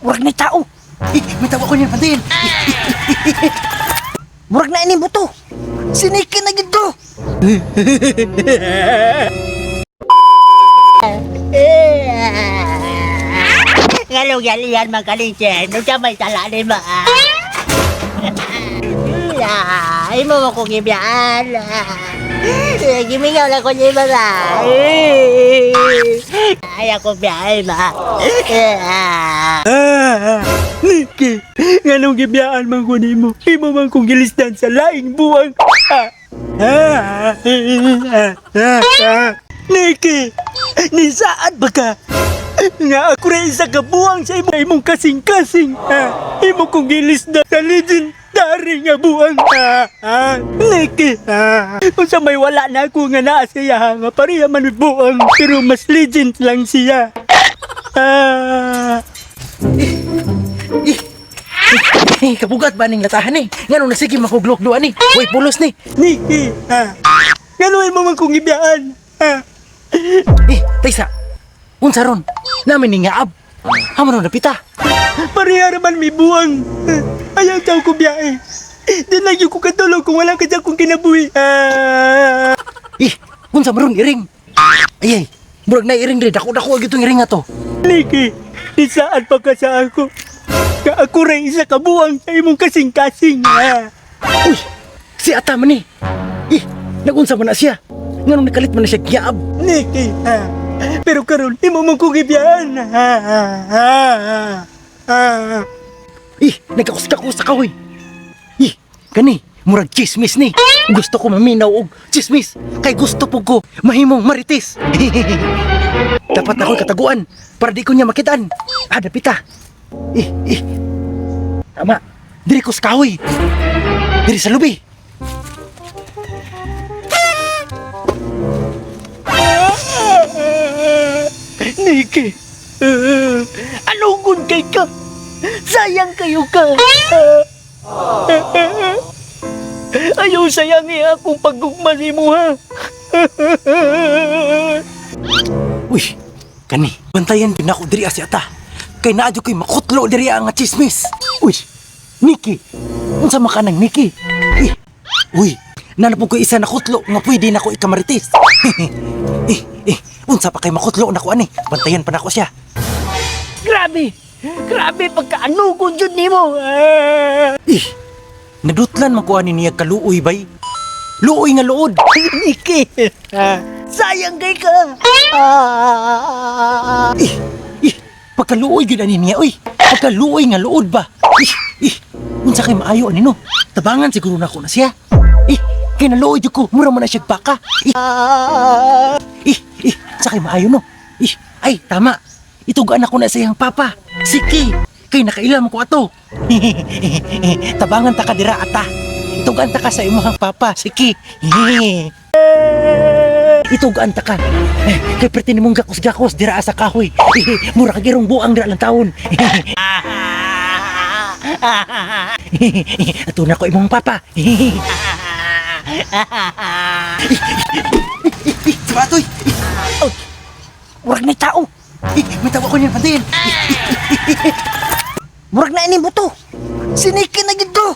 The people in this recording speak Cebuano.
Murag na tao. Eh, may tawa ko niyan, pantayin. Murag na ining buto. Siniki na gid ko. Ngalong yalian man kalinchen, nung siya may sala ni ma. Ya, imo mo kong ibiyaan. Gimingaw lang ko niya ba? Ay, ako biyaan ba? Ah, Nikki, nganong gibiyaan man ko nimo? Imo man kong gilisdan sa laing buwang. Ah, ah, ah, ah, ah. Nikki, nisaad ba ka? Nga ako rin isa ka buwang sa imo, imong kasing-kasing. Ah, imo kong gilisdan sa legendary nga buwang. Ah, ah, Nikki, ah, unsa may wala na ako nga naa siya nga pareha man og buwang pero mas legend lang siya. Ah. Eh, kabugat ba ning latahan eh? Ngano na sige makuglok duan eh. Way pulos ni. Nikki, ha? Ganuin mo man kong ibiyaan, ha? Eh, taysa. Unsa ron? Namin ni ngaab. Amo ron napita. Pareha raman may buwang. Ayaw tao ko biyae. Di na ko katulog kung wala ka dyan kong kinabuhi. Ah. Eh, unsa man ron iring? Ay ay, murag na iring diri dako-dako gyud tong iring ato. Nikki, isaan pa ka sa ako. Ka ako rin isa ka buwang sa imong kasing-kasing, ha? Uy, si ata man ni. Eh, nagunsa man na siya? Nganong nakalit man na siya giab? Nikki, ha? Pero karon imo man kong ibiyaan, ha? Ha? Ha? Ha? Eh, nagkakus-kakus ka hoy. Eh, kani, murag chismis ni. Gusto ko maminaw og chismis. Kay gusto po ko mahimong marites. Dapat ako'y kataguan para di ko niya makitaan. Ah, dapita. Eh, eh. Tama. Diri ko sa kahoy. Diri sa lubi. Nikki, anong kay ka? Sayang kayo ka. Ayaw sayangi akong pagugma ni mo, ha? Uy, kani, bantayan din ako diri si ata. Kay naa jud ko'y makutlo diri ang chismis. Uy, Nikki. Unsa man ka nang Nikki? Eh, uy, nanapog ko isa na kutlo nga pwede na ko ikamarites. Eh, eh, unsa pa kay makutlo na ko ani? Bantayan pa nako siya. Grabe! Grabe pagkaanugon jud nimo. Eh, nadutlan man ko ani niya kaluoy bay. Luoy nga luod. Nikki, sayang kay ka. Eh, eh, pagkaluoy gyud ani niya, uy. Pagkaluoy nga luod ba? Eh, eh, unsa kay maayo ani no? Tabangan siguro nako na siya. Eh, kay naluoy jud ko, mura man na siya baka. Eh, eh, eh, sa kay maayo no? Eh, ay, tama. Itugaan ako na sa iyang papa. Sige, kay nakailam ko ato. Tabangan ta ka dira ata. Itugaan ta ka sa imong papa. Sige. Itugaan ta ka. Eh, kay perti nimong gakos-gakos dira sa kahoy. Eh, mura ka girong buang dira lang taon. Ato na ko imong papa. Sabatoy. Murag na tao. Eh, may tawa ko niyan pantayin. Murag na ining buto. Siniki na gid ko.